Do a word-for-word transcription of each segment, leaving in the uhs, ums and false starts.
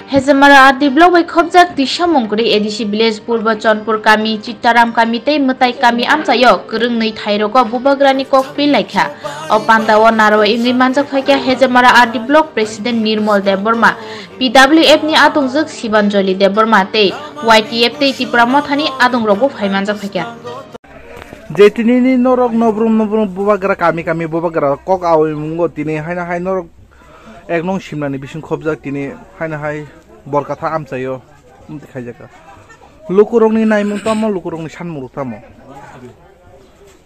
Hejemara R D block bai khobjak tisa mungkri A D C village Purbo Chonpur kami, Chittaram kami tei Mwtai kami amchaio kwrwngnwi thairogo bubagrani kok pil laikha. O pandao narwa wngwi manjak phaikha Hejemara R D block president Nirmol Debbarma, P W F ni adongjwk Sibanjali Debbarma tei Y T F tei Tipra Mothani adongrokbo phai manjak phaikha. Je tinini norok nobrum nobrum bubagra kami kami bubagra kok awi mungo tini haino hai norok ek nong simnani bising khobjak tini haino hai borkatha amchaio umti khaijaka. Lukurokni naimung tamo, lukurokni sanmung tamo.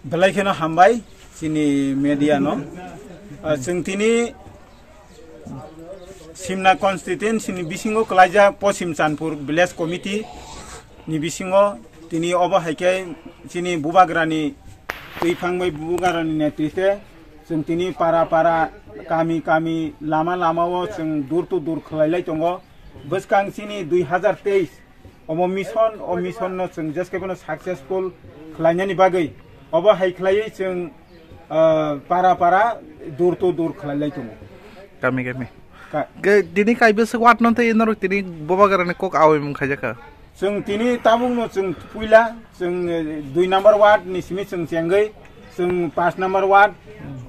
Belai kheno hambai chini media no. Ah, chwng tini Simna constituency ni bisingo kwlaijak Poschim Chanpur Village Committee ni bisingo tini obo hai khe chini bubagrani twi phang bai bubagrani netritwe chwng tini para para, kami kami, lama lama o chwng door to door khwlai lai tongo. Bwskang chini dui hazar teis omo mission, o mission no chwng jeskhe bono successful khlainani bagwi obo hai khlaiwi chwng, ah, para para, door to door khlai lai tongo. Kami kami. Ka- Ge-, tini kaibwswk ward no tei norok tini bubagrani kok awi mung khaijaka. Chwng tini tabuk no chwng puila chwng, eh, dui number ward ni simi chwng chengwi chwng paanch number ward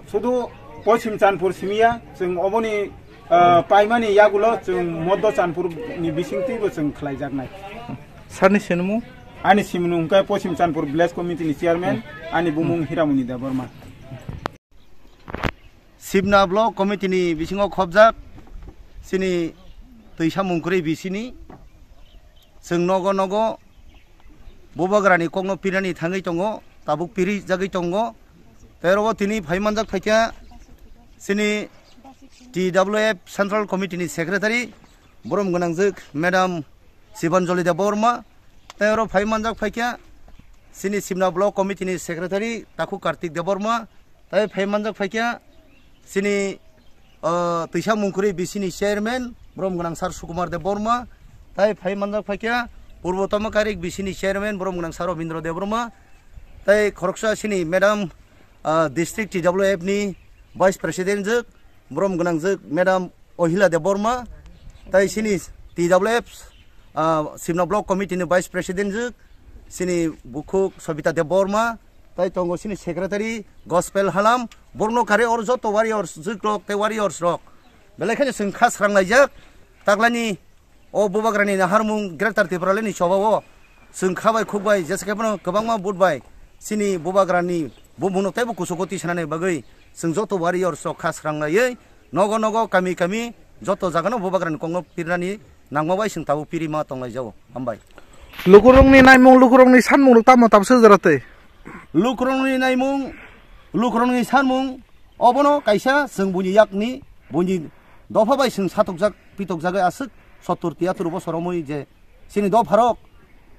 sudu Poschim Chanpur simiya chwng oboni, ah, paimani yagulo chwng Moddo Chanpur ni bisingtwibo chwng khlaijaknai. Sani sinimung? Ani simung hwnkhe Poschim Chanpur Village Committee ni chairman, ani bumung Hiramoni Debbarma. Simna Block Committee ni bisingo khobjak chini twisa mungkwrwi bisini chwng nogo nogo bubagrani kokno pirani thangwi tongo, tabuk piri jagwi tongo. Tei oro tini phai manjak phaikha chini T W F Central Committee ni Secretary, borom gwnangjwk Madam Sibanjali Debbarma. Tei oro phai manjak phaikha chini Simna Block Committee ni Secretary Takhu Kartik Debbarma. Tei phai manjak phaikha chini, ah, twisa mungkwrwi bisini chairman borom gwnang sir Sukumar Debbarma. Tei phai manjak phaikha Purbo Tomakarik bisini chairman borom gwnang sir Robindra Debbarma. Tei khoroksa chini Madam, ah, District T W F ni Vice President jwk, borom gwnangjwk Madam Ohila Debbarma, tei chini T W F, ah, Simna Block Committee ni Vice President jwk, chini bukhuk Sobita Debbarma, tei tongo chini Secretary Gospel Halam, borokno kare oro joto warriors jwk rok tei warriors rok. Belai kheno chwng kha srang laijak, taklani o bubagrani naharmung Greater Tipraland ni choba o chwng kha bai khuk bai jesa khe bono kwbangma vote bai chini bubagrani bumungno teibo kuchugo tisanani bagwi chwng joto warriors rok kha srang laiwi nogo nogo kami kami joto jagano bubagrani kokno pirnani nangma bai chwng tabuk pirima tonglaijao. Hambai. Lukurokni naimung, lukurokni sanmung rok tamo tabse jora tei? Lukurokni naimung, lukurokni sanmung obono kaisa chwng buini yakni, buini dopha bai chwng satokjak, pitokjagwi aswk sottor tiyatur bosor romwi je chini dopharok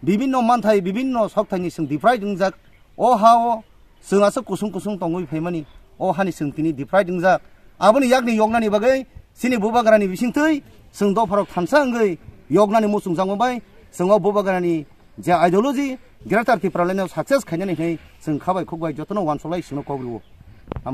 bibinno manthai, bibinno sokthaini chwng deprive wngjak. O ha o chwng aswk kusung kusung tongwi phaimani, o hani chwng tini deprive wngjak. Aboni yakni yoknani bagwi chini bubagrani bisingtwi chwng dopharok thansa wngwi yoknani muchungjakma bai chwng o bubagrani je ideology Greater Tipraland o success khainani hwnwi chwng kha bai khuk bai jotono uansuk lai chwngno kok rwo. Hambai.